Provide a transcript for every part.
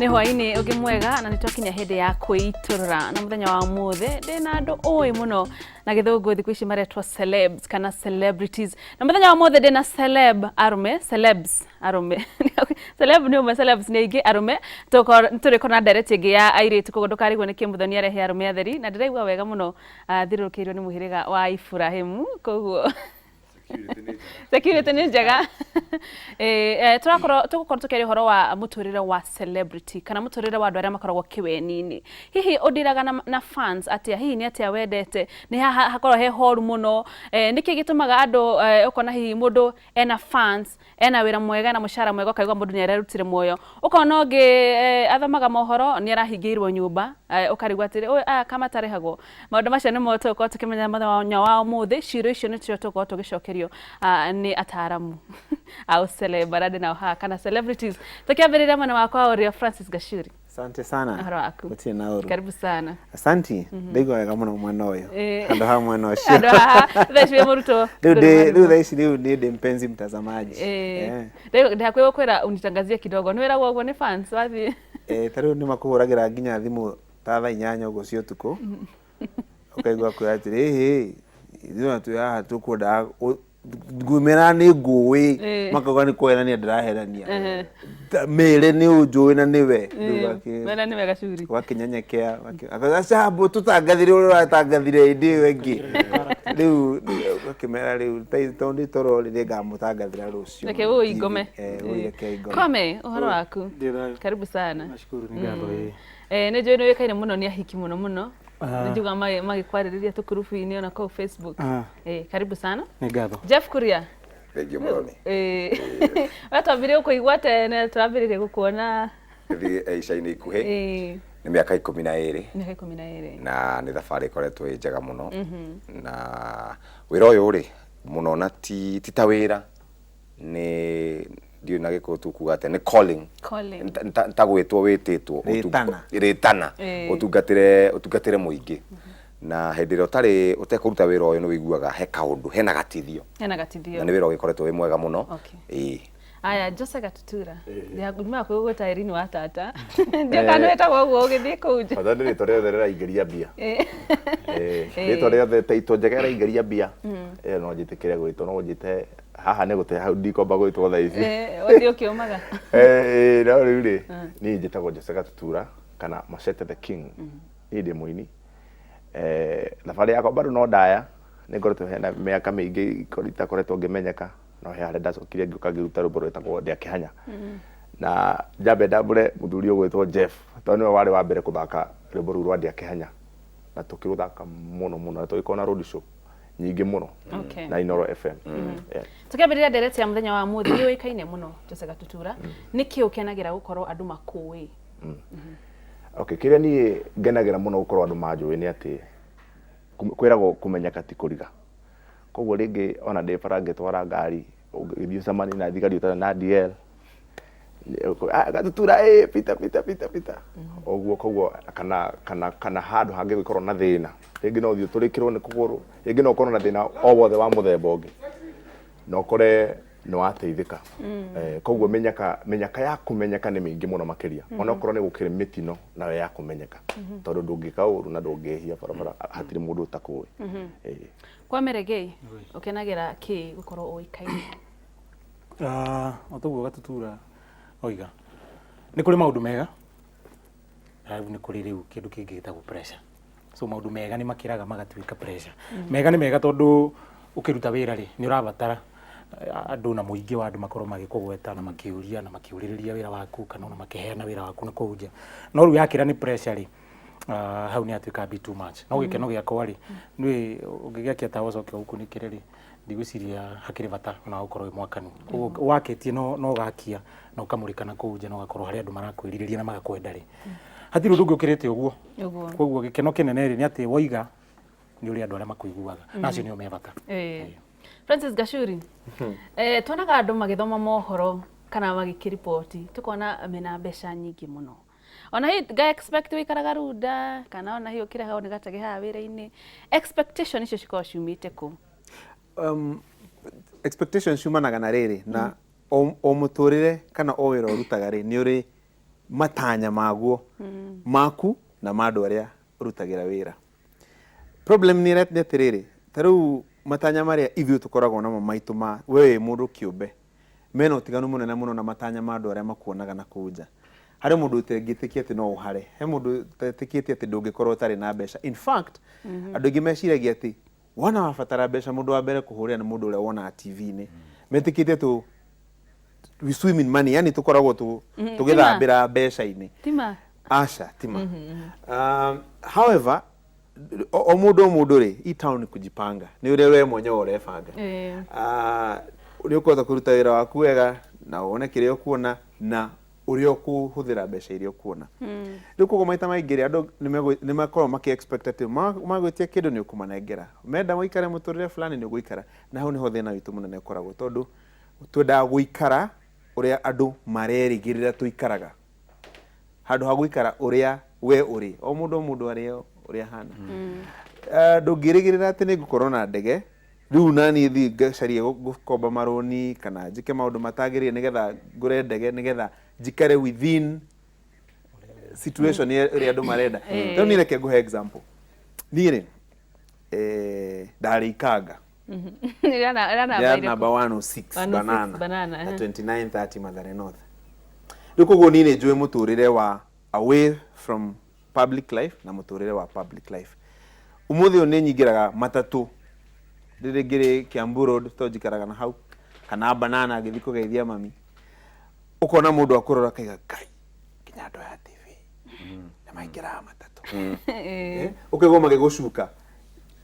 Nĩ hwainĩ ũngĩ mwega na nĩ twakinya hĩndĩ ya kwĩitũrũra, na mũthenya wa ũmũthĩ ndĩna andũ ũĩ mũno na gĩthũngũ thikũ ici maretwo celebs kana celebrities. Na mũthenya wa ũmũthĩ ndĩna celeb arũme, celebs arũme, celeb nĩ ũmwe, celebs nĩ aingĩ arũme. Tũrĩkorwo na ndereti ĩngĩ ya airĩtu, koguo ndũkarigwo nĩkĩ Mũthoni arehe arũme atheri, na ndĩraigua wega mũno thirũrũkĩirwo nĩ mũhĩrĩga wa Iburahĩmu, koguo security nĩ njega. Tũrakorwo tũgũkorwo tũkĩaria ũhoro wa mũtũrĩre wa celebrity kana mũtũrĩre wa andũ arĩa makoragwo kĩweni-inĩ. Hihi ũndiraga na fans atĩa? Hihi nĩ atĩa wendete? Nĩ haha hakoragwo he horu mũno? Nĩkĩ gĩtũmaga andũ ũkona hihi mũndũ ena fans, ena wĩra mwega, ena mũcara mwega, ũkaigua mũndũ nĩ arerutire muoyo? Ũkona ũngĩ athomaga mohoro nĩ arahingĩirwo nyũmba, ũkarigwo atĩrĩ, ũyũ aya kamatarĩhagwo? Maũndũ macio nĩmo tũgũkorwo tũkĩmenya mũthenya wa ũmũthĩ. Ciũria icio nĩcio tũgũkorwo tũgĩcokerio nĩ ataramu a ũceleb arĩa ndĩ nao haha kana celebrities. Tũkĩambĩrĩria mwena wakwa wa ũrĩo, Francis Gachuri. Asante sana. Ũhoro waku? Gũtirĩ na ũru. Karibu sana. Asanti. Ndaigua wega mũno mwena ũyũ. Handũ ha mwena ũcio. Handũ haha thaa ici wĩ mũrutwo. Rĩu ndĩ rĩu thaa ici rĩu niĩ ndĩ mpenzi mtazamaji. Ndĩ hakuhĩ gũkwĩra unitangazie kidogo. Nĩ wĩragwo ũguo nĩ fans wathiĩ? Ta rĩu nĩ makũhũragĩra nginya thimũ ta thaa 8 ũguo cia ũtukũ. Ũkaigua kwĩra atĩrĩ, ĩhĩ, ithuĩ ona twĩ haha tũkwendaga ngumĩra nĩ ngũĩ. Makauga nĩ kũherania ndĩraherania. Mĩre nĩ ũnjũĩ na nĩwe. Rĩu Mena nĩwe Gacuri. Ũgakĩnyenyekea, akauga cambo tũtangathire ũrĩa ũratangathire hĩndĩ ĩyo ĩngĩ. Rĩu ũgakĩmera rĩu tondũ nĩ toro rĩ, nĩngamũtangathĩra rũciũ. Reke ũi ngome. Ũi reke ngome. Kwame, ũhoro waku? Ndĩ thayũ. Karibu sana. Nashukuru, nĩ ngatho ĩĩ. Nĩ njũĩ nĩ ũĩkaine mũno nĩ ahiki mũno mũno. Nĩ njugaga magĩkwarĩrĩria tũkurubu-inĩ ona kũu Facebook. Karibu sana. Nĩ ngatho. Jeff Kuria. Thengiũ mũno nĩ. We twambire gũkũigua tene, tũrambĩrĩria gũkuona. Gĩthiĩ ica-inĩ ikuhĩ. Nĩ mĩaka 12. Mĩaka 12. Na nĩ thabarĩ ĩkoretwo ĩ njega mũno. Na wĩra ũyũ rĩ, mũno na ti ta wĩra, nĩ ndiũĩ na Gĩkũyũ tũkuga atĩa, nĩ calling. Calling. Nĩ ta gwĩtwo wĩtĩtwo. Rĩtana. Rĩtana. Ũtungatĩre, ũtungatĩre mũingĩ. Na hĩndĩ ĩrĩa ũtarĩ, ũtekũruta wĩra ũyũ nĩ ũiguaga he kaũndũ, hena gatithio. Hena gatithio. Na nĩ wĩra ũgĩkoretwo wĩ mwega mũno. Okay. Ĩĩ. Aya, Jose Gatutura. Ndĩ hakuhĩ gũgwĩta Irene wa tata. Ndiũĩ kana wĩtagwo ũguo ũgĩthiĩ kũu nja. Bata nĩ rĩtwa rĩothe rĩraingĩria mbia. Rĩtwa rĩothe taito njega ĩraingĩria mbia. Ĩyo no njĩtĩkĩre gwĩtwo, no ũnjĩte haha nĩ gũte hau ndikomba gwĩtwo thaa ici. Ũthiĩ ũkĩũmaga. No rĩu rĩ, niĩ njĩtagwo Jose Gatutura kana Machete the King. Niĩ ndĩ mũini. Thabarĩ yakwa bado no ndaya, nĩ ngoretwo hena mĩaka mĩingĩ itakoretwo ngĩmenyeka, no he harĩa ndacokire ngĩũka ngĩruta rwĩmbo rwĩtagwo Ndĩa Kĩhanya. Na njambe ndambũre mũthuri ũgwĩtwo Jeff, tondũ nĩwe warĩ wa mbere kũthaka rwĩmbo rũu rwa Ndĩa Kĩhanya. Na tũkĩrũthaka mũno mũno, na tũgĩkorwo na road show nyingĩ mũno na Inooro FM. Yeah. Tũkĩambĩrĩria ndereti ya mũthenya wa ũmũthĩ, nĩ ũĩkaine mũno Jose Gatutura. Nĩkĩ ũkenagĩra gũkorwo andũ makũĩ? Okay, kĩrĩa niĩ ngenagĩra mũno gũkorwo andũ manjũĩ nĩ atĩ kwĩragwo kũmenyeka ti kũriga. Koguo rĩngĩ ona ndĩ bara ngĩtwara ngari, ũngĩthiĩ ũcemanie na thigari ũtarĩ na DL, Gatutura ĩ pita pita pita pita. Ũguo koguo kana kana kana handũ hangĩ gũkorwo na thĩna, rĩngĩ no ũthiĩ ũtũrĩkĩrwo nĩ kũgũrũ, rĩngĩ no ũkorwo na thĩna o wothe wa mũthemba ũngĩ, na ũkore nĩ wateithĩka. Koguo mĩnyaka mĩnyaka ya kũmenyeka nĩ mĩingĩ mũno makĩria, onokorwo nĩ gũkĩrĩ mĩtino nayo ya kũmenyeka, tondũ ndũngĩka ũru na ndũngĩhia barabara, hatirĩ mũndũ ũtakũĩ. Kwa Meregei, ũkenagĩra kĩ gũkorwo ũĩkaine? O toguo Gatutura oiga, nĩ kũrĩ maũndũ mega na rĩu nĩ kũrĩ rĩu kĩndũ kĩngĩ gĩtagwo pressure. So maũndũ mega nĩ makĩraga magatuĩka pressure. Mega nĩ mega tondũ ũkĩruta wĩra rĩ, nĩ ũrabatara andũ na mũingĩ wa andũ makorwo magĩkũgweta na makĩũria na makĩũrĩrĩria wĩra waku kana ona makĩheana wĩra waku na kũu nja. No rĩu yakĩra nĩ pressure rĩ, hau nĩ yatuĩka be too much. No gĩkeno gĩakwa rĩ, nĩ ũngĩgĩakia tawa ũcoke ũkunĩkĩre rĩ, ndigwĩciria hakĩrĩ bata ona gũkorwo wĩ mwakanu. Koguo wakĩtie no ũgakia na ũkamũrĩka na kũu nja na ũgakorwo harĩ andũ marakwĩrirĩria na magakwenda rĩ, hatirĩ ũndũ ũngĩ ũkĩrĩte ũguo. Koguo gĩkeno kĩnene rĩ nĩ atĩ woiga nĩ ũrĩ andũ arĩa makũiguaga na acio nĩo me bata. Francis Gachuri, tuonaga andũ magĩthoma mohoro kana magĩkĩriboti tũkona mena mbeca nyingĩ mũno. Ona hihi nga expect wĩikaraga Runda kana ona hihi ũkĩrehagwo nĩ gatege haha wĩra-inĩ. Expectation icio cikoragwo ciumĩte kũ? Expectations ciumanaga na rĩrĩ, na o mũtũrĩre kana o wĩra ũrutaga rĩ, nĩ ũrĩ Matanya maguo maku na ma andũ arĩa ũrutagĩra wĩra. Problem nĩ nĩ atĩrĩrĩ, ta rĩu matanya marĩa ithuĩ tũkoragwo namo maitũ ma we wĩ mũndũ kĩũmbe mena ũtiganu mũnene mũno na matanya ma andũ arĩa makuonaga na kũu nja. Harĩ mũndũ ũtengĩtĩkia atĩ no ũhare, he mũndũ ũtetĩkĩtie atĩ ndũngĩkorwo ũtarĩ na mbeca. In fact, andũ aingĩ meciragia atĩ wona wabatara mbeca mũndũ wa mbere kũhũrĩra nĩ mũndũ ũrĩa wonaga TV-inĩ. Metĩkĩtie tũ we swim in money, yani tũkoragwo tũgĩthambĩra mbeca-inĩ. Tima. Aca, tima. However, o mũndũ o mũndũ rĩ, hii town ni kujipanga, nĩ ũrĩa we mwenyewe ũrebanga. Ah, nĩ ũkũhota kũruta wĩra waku wega na wone kĩrĩa ũkuona na ũrĩa ũkũhũthĩra mbeca iria ũkuona. Rĩu koguo maita maingĩ rĩ, andũ nĩ makoragwo makĩ expect atĩ magwĩtia kĩndũ nĩ ũkũmanengera, menda ũikare mũtũrĩre fulani nĩ ũgũikara, na hau nĩho thĩna witũ mũnene ũkoragwo, tondũ twendaga gũikara ũrĩa andũ marerĩgĩrĩra tũikaraga handũ ha gũikara ũrĩa we ũrĩ. O mũndũ o mũndũ arĩ ũrĩa ahana. Ndũngĩrĩgĩrĩra atĩ nĩ ngũkorwo na ndege rĩu na niĩ thiĩ ngacarie gũkomba marũni kana njĩke maũndũ matagĩrĩire nĩgetha ngũre ndege nĩgetha njikare within situation ĩrĩa andũ marenda. Rĩu niĩ reke ngũhe example. Niĩ rĩ, ndarĩ Ikanga. Ĩrĩa namba Ĩrĩa ĩrĩkũ? Namba 106. 106. Banana. Banana, na eh. 2930 Mathare North. Rĩu koguo niĩ nĩ njũĩ mũtũrĩre wa away from public life na mũtũrĩre wa public life. Ũmũthĩ ũyũ nĩ nyingĩraga matatũ rĩrĩ ngĩrĩ Kiambu Road tondũ njikaraga na hau kana Banana ngĩthiĩ kũgeithia mami, ũkona mũndũ akũrora akaiga, "Ngai, nginya andũ aya a TV nĩ maingĩraga matatũ?" Ũkaigua magĩgũcuka.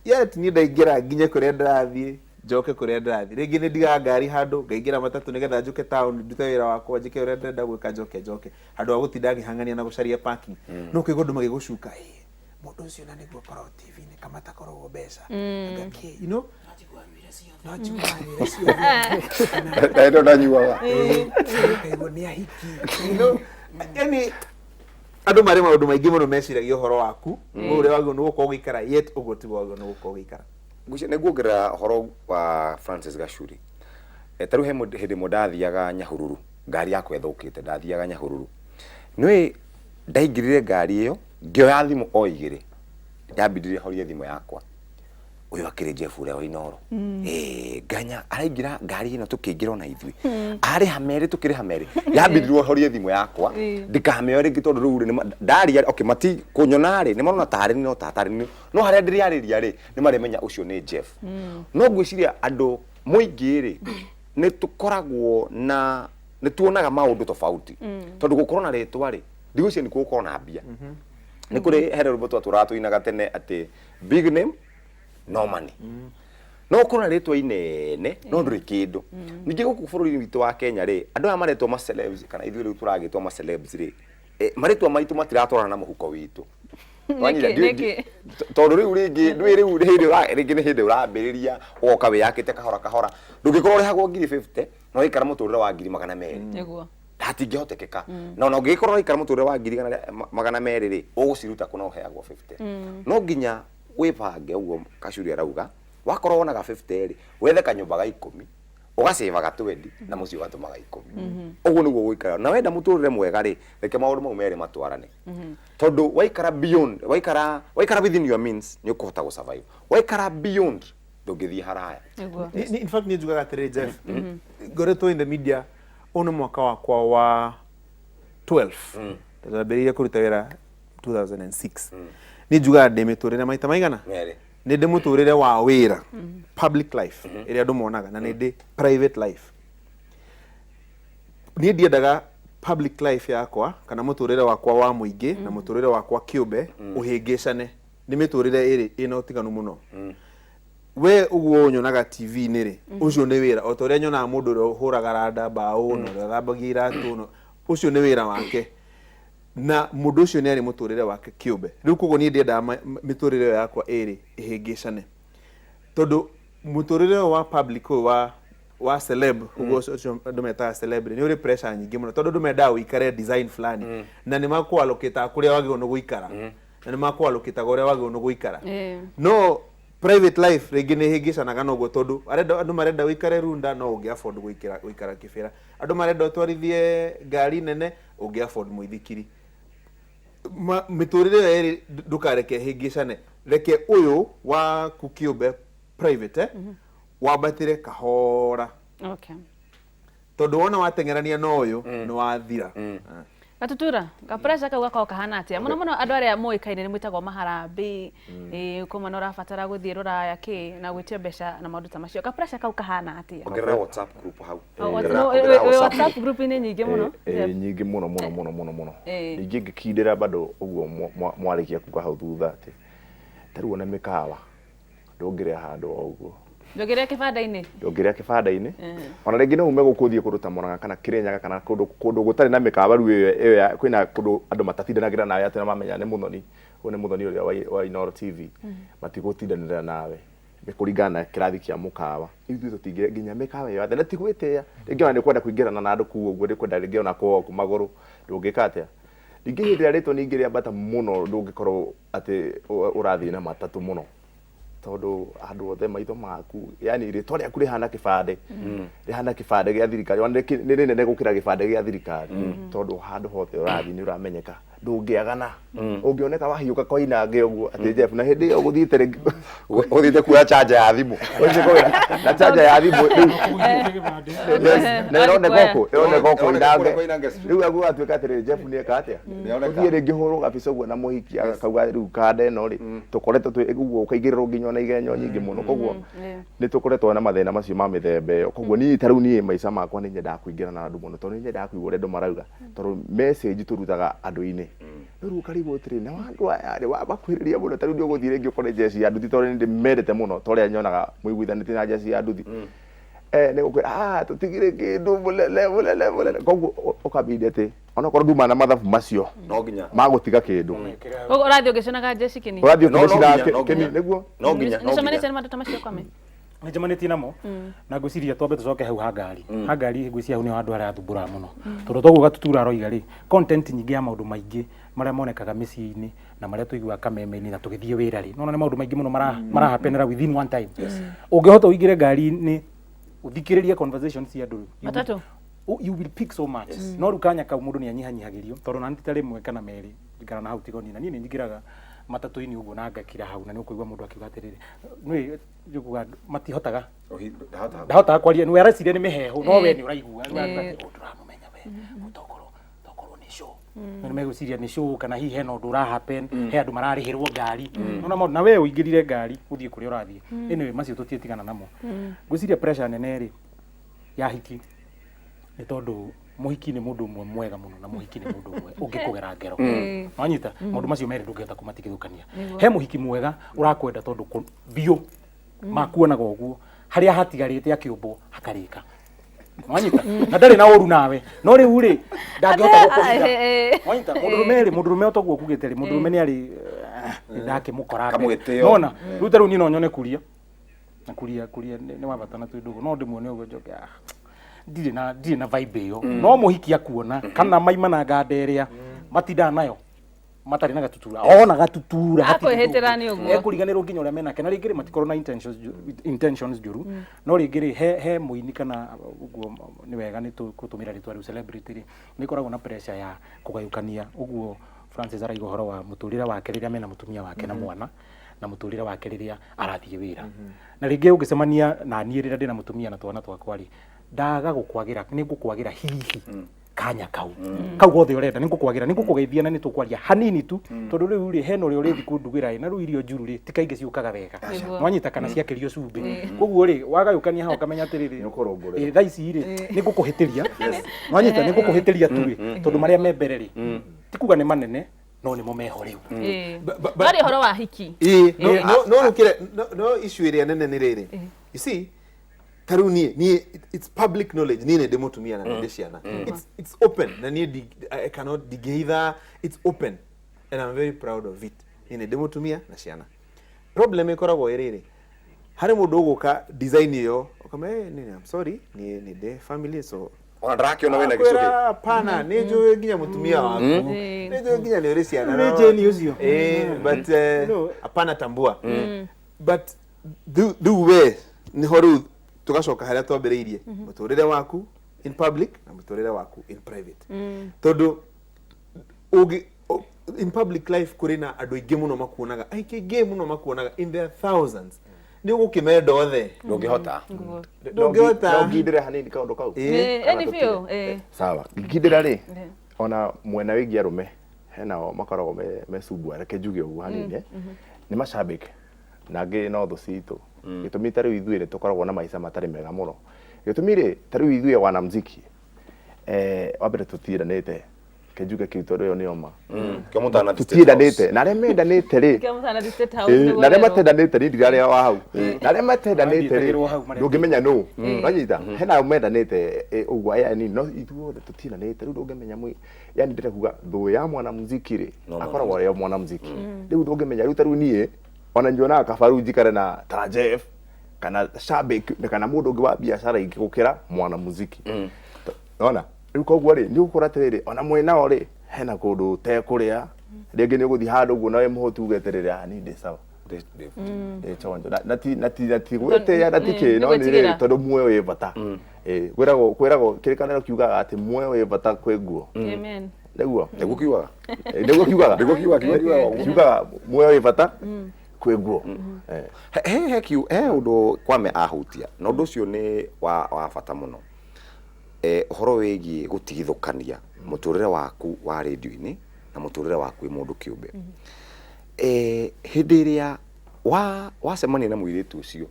Yet niĩ ndaingĩra nginye kũrĩa ndĩrathiĩ, njoke kũrĩa ndĩrathiĩ. Rĩngĩ nĩ ndigaga ngari handũ ngaingĩra matatũ nĩgetha njũke town ndute wĩra wakwa, njĩke ũrĩa ndĩrenda gwĩka, njoke njoke handũ ha gũtinda ngĩhang'ania na gũcaria parking. No ũkaigua andũ magĩgũcuka, "Ĩ, mũndũ ũcio na nĩguo akoragwo TV-inĩ kama atakoragwo mbeca anga kĩ?" No njigua anyuire ciothe. Na ĩno ndanyuaga. Ũkaigua nĩ ahiki, yani andũ marĩ maũndũ maingĩ mũno meciragia ũhoro waku ũrĩa wagĩrĩirwo nĩ gũkorwo ũgĩikara, yet ũguo tiguo wagĩrĩirwo nĩ gũkorwo ũgĩikara. Ngwĩciria nĩ nguongerera ũhoro wa Francis Gachuri. Ta rĩu he hĩndĩ ĩmwe ndathiaga Nyahururu, ngari yakwa ĩthũkĩte, ndathiaga Nyahururu. Nĩũĩ ndaingĩrire ngari ĩyo, ngĩoya thimũ o igĩrĩ, yambindire horie thimũ yakwa. Ũyũ akĩrĩ Jeff ũrĩa wa Inooro. Ĩĩ, nganya araingĩra ngari ĩno tũkĩingĩra ona ithuĩ. Arĩha merĩ tũkĩrĩha merĩ. Yambindirwo horie thimũ yakwa, ndikamĩoe rĩngĩ tondũ rĩu rĩ, ndaria, okay, mati kũnyona rĩ, nĩ marona tarĩ niĩ no tatarĩ niĩ. No harĩa ndĩrĩarĩria rĩ, nĩ marĩmenya ũcio nĩ Jeff. No ngwĩciria andũ mũingĩ rĩ, nĩ tũkoragwo na nĩ tuonaga maũndũ tofauti. Tondũ gũkorwo na rĩtwa rĩ, ndigwĩciria nĩkuo gũkorwo na mbia. Nĩ kũrĩ he rwĩmbo twatũraga tũinaga tene atĩ big name no money. No ũkorwo na rĩtwa inene no ndũrĩ kĩndũ. Ningĩ gũkũ bũrũri-inĩ witũ wa Kenya rĩ, andũ aya maretwo ma celebs kana ithuĩ rĩu tũragĩtwo ma celebs rĩ, marĩtwa maitũ matiratwarana na mũhuko witũ. Wanyita? Nĩkĩ? Nĩkĩ? Tondũ rĩu rĩngĩ ndũĩ rĩu hĩndĩ rĩngĩ nĩ hĩndĩ ũrambĩrĩria ũgoka wĩyakĩte kahora kahora, ndũngĩkorwo ũrĩhagwo 50,000 na ũraikara mũtũrĩre wa 200,000. Hatingĩhotekeka. Na ona ũngĩgĩkorwo ũraikara mũtũrĩre wa 200,000 rĩ, ũgũciruta kũ na ũheagwo 50? No nginya wĩbange ũguo Kacuri arauga, wakorwo wonaga 50 rĩ, wethe kanyũmba ga 10, ũgacĩbaga 20 na mũciĩ ũgatũmaga 10. Ũguo nĩguo gũikara. Na wenda mũtũrĩre mwega rĩ, reke maũndũ mau merĩ matwarane. Tondũ waikara beyond, waikara within your means, nĩ ũkũhota gũ survive. Waikara beyond, ndũngĩthiĩ haraya. In fact niĩ njugaga atĩrĩrĩ Jeff, ngoretwo in the media ũyũ nĩ mwaka wakwa wa 12, ndambĩrĩirie kũruta wĩra 2006. Niĩ njugaga ndĩ mĩtũrĩre maita maigana? Merĩ. Nĩ ndĩ mũtũrĩre wa wĩra, public life ĩrĩa andũ monaga, na nĩ ndĩ private life. Niĩ ndiendaga public life yakwa kana mũtũrĩre wakwa wa mũingĩ na mũtũrĩre wakwa kĩũmbe ũhĩngĩcane. Nĩ mĩtũrĩre ĩrĩ ĩna ũtiganu mũno. We ũguo ũnyonaga TV-inĩ rĩ, ũcio nĩ wĩra. O ta ũrĩa nyonaga mũndũ ũrĩa ũhũraga randa mbaũ na ũrĩa ũthambagia iratũ, ũcio nĩ wĩra wake, na mũndũ ũcio nĩ arĩ mũtũrĩre wake kĩũmbe. Rĩu koguo niĩ ndiendaga mĩtũrĩre ĩyo yakwa ĩrĩ ĩhĩngĩcane, tondũ mũtũrĩre ũyũ wa public ũyũ wa celeb ũguo, ũcio andũ metaga celeb, nĩ ũrĩ pressure nyingĩ mũno, tondũ andũ mendaga ũikare design fulani na nĩ makũallocate kũrĩa wagĩrĩirwo nĩ gũikara na nĩ makũallocate ũrĩa wagĩrĩirwo nĩ gũikara. No private life rĩngĩ nĩ ĩhĩngĩcanaga na ũguo, tondũ arenda andũ marenda ũikare Runda no ũngĩ afford gũikara Kĩbĩra, andũ marenda ũtwarithie ngari nene. Ũngĩ afford mũithikiri. Mĩtũrĩre ĩyo ĩrĩ ndũkareke hĩngĩcane, reke ũyũ waku kĩũmbe private wambatĩre kahora. Tondũ wona wateng'erania na ũyũ nĩ wathira. Ah. Gatutura, ka pressure kau gakoragwo kahana atĩa? Mũno mũno andũ arĩa moĩkaine nĩ mwĩtagwo maharambĩ, kuma na ũrabatara gũthiĩ rũraya kĩ na gwĩtio mbeca na maũndũ ta macio. Ka pressure kau kahana atĩa? Ongerera WhatsApp group hau. Oh, Ongerera- no, ongerera wĩ WhatsApp. WhatsApp group-inĩ nyingĩ mũno. Eh, nyingĩ mũno mũno mũno mũno mũno. Ningĩ ngĩkindĩra bado ũguo mwarĩkia kuga hau thutha atĩ ta rĩu ona mĩkawa ndũngĩrĩa handũ o ũguo. Ndũngĩrĩa kĩbanda-inĩ. Ndũngĩrĩa kĩbanda-inĩ. Ona rĩngĩ no ume gũkũ ũthiĩ kũndũ ta Murang'a kana Kĩrĩnyaga kana kũndũ kũndũ gũtarĩ na mĩkawa rĩu ĩyo ĩyo kwĩna kũndũ andũ matatindanagĩra nawe atĩ mamenya nĩ mũthoni ũyũ nĩ mũthoni ũrĩa wa Inooro TV, matigũtindanĩra nawe nĩ kũringana na kĩrathi kĩa mũkawa. Ithuĩ tũtingĩrĩa nginya mĩkawa ĩyo yothe na ti gwĩtĩĩa, rĩngĩ ona nĩ kwenda kũingĩrana na andũ kũu ũguo, nĩ kwenda rĩngĩ ona kũ magũrũ ndũngĩka atĩa. Ningĩ hĩndĩ ĩrĩa rĩtwa ningĩ rĩambata mũno ndũngĩkorwo atĩ ũrathiĩ na matatũ mũno, tondũ andũ othe maitho maku, yani rĩtwa rĩaku rĩhana kĩbandĩ, rĩhana kĩbandĩ gĩa thirikari, ona nĩ rĩnene gũkĩra gĩbandĩ gĩa thirikari, tondũ handũ hothe ũrathiĩ nĩ ũramenyeka, ndũngĩagana, ũngĩoneka wahiũka koinange ũguo atĩ Jeff, na hĩndĩ ĩyo ũgũthiĩte rĩngĩ Ũthiĩte kuoya charger ya thimũ. Ũthiĩte kuoya na charger ya thimũ rĩu. Yes, na ĩroneka ũkũ, ĩroneka ũkũ. Ĩroneka Koinange. Koinange Street. Rĩu aguo atuĩka atĩrĩrĩ, Jeff nĩ eka atĩa? Nĩoneka. Ũthiĩ rĩngĩ hũrwo gabica ũguo na mũhiki akauga rĩu kanda ĩno rĩ, tũkoretwo twĩ ũguo ũkaigĩrĩrwo nginya ona igenyo nyingĩ mũno, koguo nĩ tũkoretwo na mathĩna macio ma mĩthemba ĩyo. Koguo niĩ ta rĩu niĩ maica makwa nĩ nyendaga kũingĩra na andũ mũno, tondũ nĩ nyendaga kũigua ũrĩa andũ marauga, tondũ message tũrutaga andũ-inĩ. No rĩu ũkarigwo atĩrĩrĩ, nao andũ aya rĩ, wakuhĩrĩria mũno, ta rĩu nĩ ũgũthiĩ rĩngĩ ũkore jeshi ya nduthi, tondũ nĩ ndĩmendete mũno ta ũrĩa nyonaga mũiguithanĩtie na jeshi ya nduthi. Nĩ gũkwĩra, ah, tũtigire kĩndũ mũnene mũnene mũnene. Koguo ũkambĩrĩria atĩ onokorwo nduma na mathabu macio No nginya. magũtiga kĩndũ. Koguo ũrathiĩ ũgĩconaga jeshi kĩni. Ũrathiĩ No, no ũkĩmĩcira nginya, no kĩni nginya. nĩguo. No nginya, no Nĩũcemanĩtie nginya. na maũndũ ta macio Kwame? Nĩnjemanĩtie namo na ngwĩciria twambe tũcoke hau ha ngari. Ha ngari ngwĩciria hau nĩho andũ arĩa athumbũraga mũno, tondũ toguo Gatutura aroiga rĩ, content nyingĩ ya maũndũ maingĩ marĩa monekaga mĩciĩ-inĩ na marĩa tũiguaga kameme-inĩ na tũgĩthiĩ wĩra rĩ, nona nĩ maũndũ maingĩ mũno marahapenera within one time. Ũngĩhota ũingĩre ngari-inĩ ũthikĩrĩrie conversation cia andũ rĩ, Matatũ. You will pick so much. No rĩu kanya kau mũndũ nĩ anyihanyihagĩrio, tondũ nani ti ta rĩmwe kana merĩ njikara na hau tigoni, na niĩ nĩ njingĩraga matatũ-inĩ ũguo na ngakira hau, na nĩ ũkũigua mũndũ akiuga atĩrĩrĩ, nĩ ũkuga matihotaga. Ndahotaga. Ndahotaga kwaria, nĩ areciria nĩ mĩheehũ, no we nĩ ũraigua rĩu araigua atĩ, "Ũyũ ndũramũmenya we, ũyũ tokorwo nĩ show." No nĩ megwĩciria nĩ show kana hihi hena ũndũ ũra happen, he andũ mararĩhĩrwo ngari. Nona maũndũ, na we ũingĩrire ngari ũthiĩ kũrĩa ũrathiĩ. Anyway, macio tũtiĩtigana namo. Ngwĩciria pressure nene rĩ ya hiki nĩ tondũ mũhiki nĩ mũndũ ũmwe mwega mũno, na mũhiki nĩ mũndũ ũmwe ũngĩkũgera ngero. Wanyita maũndũ macio merĩ ndũngĩhota kũmatigithũkania. He mũhiki mwega ũrakwenda tondũ biũ makuonaga ũguo, harĩa hatigarĩte akĩũmbwo hakarĩka. Wanyita na ndarĩ na ũru nawe, no rĩu rĩ ndangĩhota gũkũhitha. Wanyita mũndũrũme rĩ, mũndũrũme o toguo kugĩte rĩ, mũndũrũme nĩ arĩ ndakĩmũkora mbere. Kamwĩtĩo. Nona rĩu ta rĩu niĩ no nyone kuria na kuria kuria nĩ wa bata na twĩ ndũgũ, no ndĩmuone ũguo njoke, ah, ndirĩ na vibe ĩyo. No mũhiki akuona kana maima na nganda ĩrĩa matindaga nayo matarĩ na Gatutura, ona Gatutura hatirĩ Akwĩhĩtĩra ũndũ. nĩ ũguo. Ekũriganĩrwo nginya ũrĩa menake, na rĩngĩ rĩ matikorwo na intentions njũru, no rĩngĩ rĩ he mũini kana ũguo nĩ wega nĩ tũgũtũmĩra rĩtwa rĩu celebrity rĩ, nĩ ĩkoragwo na pressure ya kũgayũkania ũguo Francis araiga ũhoro wa mũtũrĩre wake rĩrĩa mena mũtumia wake na mwana, na mũtũrĩre wake rĩrĩa arathiĩ wĩra. Na rĩngĩ ũngĩcemania na niĩ rĩrĩa ndĩna mũtumia na twana twakwa rĩ, ndaga gũkwagĩra nĩ ngũkwagĩra hihi kanya kau kau gothe ũrenda, nĩ ngũkwagĩra, nĩ ngũkũgeithia na nĩ tũkwaria hanini tu, tondũ rĩu rĩ hena ũrĩa ũrĩthi kũndugĩra ĩ, na rĩu irio njuru rĩ ti kaingĩ ciũkaga wega. Nwanyita kana ciakĩrio cumbĩ, koguo rĩ wagayũkania hau ũkamenya atĩrĩrĩ, Nĩ ũkũrũngũrĩrwo. Thaa ici rĩ nĩ ngũkũhĩtĩria, nwanyita nĩ ngũkũhĩtĩria tu rĩ, tondũ marĩa me mbere rĩ ti kuga nĩ manene, no nĩmo meho rĩu. Warĩ ũhoro wa hiki. Ĩĩ, no rũkĩre no issue ĩrĩa nene nĩ rĩrĩ, you see, ta rĩu niĩ it's public knowledge niĩ nĩ ndĩ mũtumia na nĩ ndĩ ciana. It's open na niĩ I cannot ndingĩhitha, it's open and I'm very proud of it. Niĩ nĩ ndĩ mũtumia na ciana. Problem ĩkoragwo ĩ rĩrĩ, harĩ mũndũ ũgũka design ĩyo ũkamwĩra, "Eh, nĩ I'm sorry, niĩ nĩ ndĩ family," so Ona ndarakĩona wĩna gĩcũhĩ. Akwĩra, "Hapana, nĩ njũĩ nginya mũtumia waku, nĩ njũĩ nginya nĩ ũrĩ ciana." Nĩ Jane ũcio. But No. hapana, tambua. But rĩu we nĩho rĩu tũgacoka harĩa twambĩrĩirie, mũtũrĩre waku in public na mũtũrĩre waku in private, tondũ Ũngĩ in public life kũrĩ na andũ aingĩ mũno makuonaga, aingĩ aingĩ mũno makuonaga in their thousands, nĩ ũgũkĩmenda othe? Ndũngĩhota. Ndũngĩhota. No ngindĩre hanini kaũndũ kau. Eh, Kana any tũtige? biũ, eh. Sawa, ngindĩra rĩ, ona mwena wĩgiĩ arũme henao makoragwo me sumbua, reke njuge ũguo hanini, eh. Nĩ macambĩki na angĩ no thũ citũ. Gĩtũmi, ta rĩu ithuĩ nĩ tũkoragwo na maica matarĩ mega mũno. Gĩtũmi rĩ, ta rĩu ithuĩ wanamziki, wa mbere tũtiendanĩte, reke njuge kĩu tondũ ĩyo nĩyo ma. Kĩo mũtanathiĩ State House. Tũtiendanĩte na arĩa mendanĩte rĩ. Kĩo mũtanathiĩ State House nĩguo Na arĩa werwo. matendanĩte, niĩ ndirarĩa wa hau, na arĩa matendanĩte rĩ, Mathiĩtagĩrwo hau marĩa. ndũngĩmenya nũ wanyita. Hena mendanĩte, ũguo aya nini, no ithuothe tũtiendanĩte. Rĩu ndũngĩmenya mwĩ, yani ndĩrenda kuga thũ ya mwanamuziki rĩ, No akoragwo arĩ o mwanamuziki. Rĩu ndũngĩmenya. Rĩu ta rĩu niĩ ona nyonaga kaba rĩu njikare na ta Jeff kana shabiki kana mũndũ ũngĩ wa biacara ingĩ gũkĩra mwanamuziki. Nona rĩu koguo rĩ, nĩ ũgũkora atĩrĩrĩ, ona mwĩnao rĩ, hena kũndũ ũtekũrĩa rĩngĩ, nĩ ũgũthiĩ handũ ũguo nawe mũhũtu uge atĩrĩrĩ, "Ah, niĩ ndĩ sawa, ndĩ chonjo." Na ti gwĩtĩĩa na ti kĩ, no nĩ rĩrĩ, Gwĩtigĩra. Tondũ muoyo wĩ bata. Ĩ, kwĩragwo kĩrĩkanĩro kiugaga atĩ muoyo wĩ bata kwĩ nguo. Amen. Nĩguo. Nĩguo kiugaga. Ĩ, nĩguo kiugaga. Nĩguo kiugaga, kiugaga ũguo. Kiugaga muoyo wĩ bata kwĩ nguo. He ũndũ Kwame ahutia na ũndũ ũcio nĩ wa bata mũno, ũhoro wĩgiĩ gũtigithũkania mũtũrĩre waku wa rĩndiũ-inĩ na mũtũrĩre waku wĩ mũndũ kĩũmbe. Hĩndĩ ĩrĩa wacemania na mũirĩtu ũcio,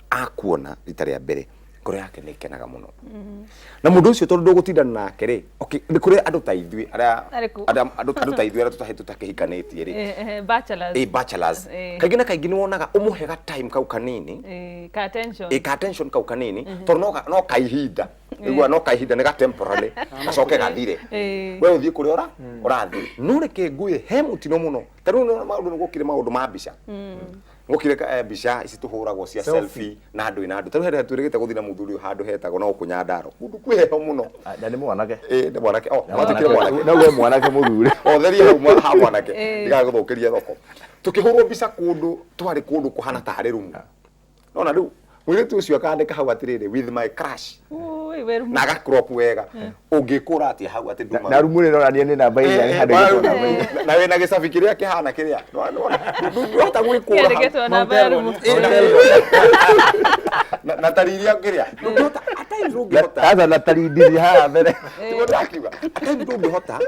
akuona rita rĩa mbere, ngoro yake nĩ ĩkenaga mũno na mũndũ ũcio, tondũ ndũgũtindana nake rĩ. Okay, nĩ kũrĩ andũ ta ithuĩ arĩa Arĩkũ? andũ ta ithuĩ arĩa tũtakĩhikanĩtie rĩ. Bachelors. Bachelors. Eh. Kaingĩ na kaingĩ nĩ wonaga ũmũhe ga time kau kanini. Ka attention. Ka attention kau kanini, tondũ no kaihinda. Igua no kaihinda, nĩ ga temporary, gacoke gathire. We ũthiĩ kũrĩa ũrathiĩ. No reke ngwĩre, he mũtino mũno. Ta rĩu nĩwona maũndũ, nĩ gũkire maũndũ ma mbica, gũkire mbica ici tũhũragwo cia selfie na andũ na andũ. Ta rĩu hĩndĩ twĩrĩgĩte gũthiĩ na mũthuri ũyũ handũ hetagwo no gũkũ Nyandarua, kũndũ kwĩ heho mũno. Ah, na nĩ mwanake. Ĩ, nĩ mwanake, oh, mwatĩkire mwanake. No we mwanake mũthure. Otherie hau ha mwanake ndigagũthũkĩrie thoko. Tukĩhũrwo mbica kũndũ twarĩ kũndũ kũhana tarĩ rumu. Nona rĩu mũirĩtu ũcio akandĩka hau atĩrĩrĩ, "With my crush." Ui, weru. Na agacrop wega. Ũngĩkũra atĩa hau atĩ nduma? Na rumu rĩronania nĩ namba 4, nĩ handũ ĩgĩtwo namba 4. Na wĩna gĩcabi kĩrĩa kĩhana kĩrĩa ndũhota gwĩkũra hau. Kĩandĩkĩtwo namba ya rumu. Na tari iria kĩrĩa ndũngĩhota, at times ndũngĩhota. Aca, na tarindiri haha mbere. Tiguo ndakiuga, at times ndũngĩhota,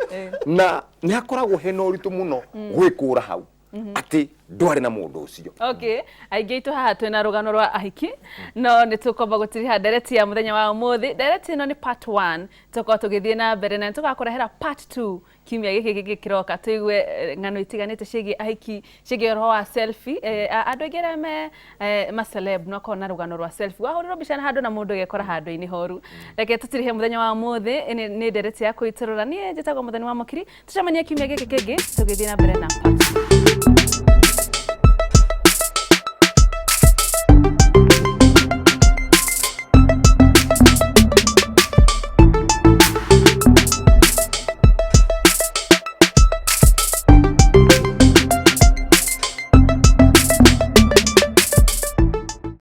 na nĩ hakoragwo hena ũritũ mũno gwĩkũra hau atĩ ndwarĩ na mũndũ ũcio. Okay, aingĩ aitũ haha twĩna rũgano rwa ahiki, no nĩ tũkwamba gũtiriha ndereti ya mũthenya wa ũmũthĩ. Ndereti ĩno nĩ part 1, tũkorwo tũgĩthiĩ na mbere na nĩ tũgakũrehera part 2 kiumia gĩkĩ kĩngĩ kĩroka, tũigue ng'ano itiganĩte ciĩgiĩ ahiki, ciĩgiĩ ũhoro wa selfie. Andũ aingĩ arĩa me maceleb no akorwo na rũgano rwa selfie, wahũrĩrwo mbica na handũ na mũndũ agekora handũ-inĩ horu. Reke tũtirihe mũthenya wa ũmũthĩ. Nĩ ndereti ya kwĩtũrũra. Niĩ njĩtagwo Mũthoni wa Mũkiri. Tũcemanie kiumia gĩkĩ kĩngĩ tũgĩthiĩ na mbere na part.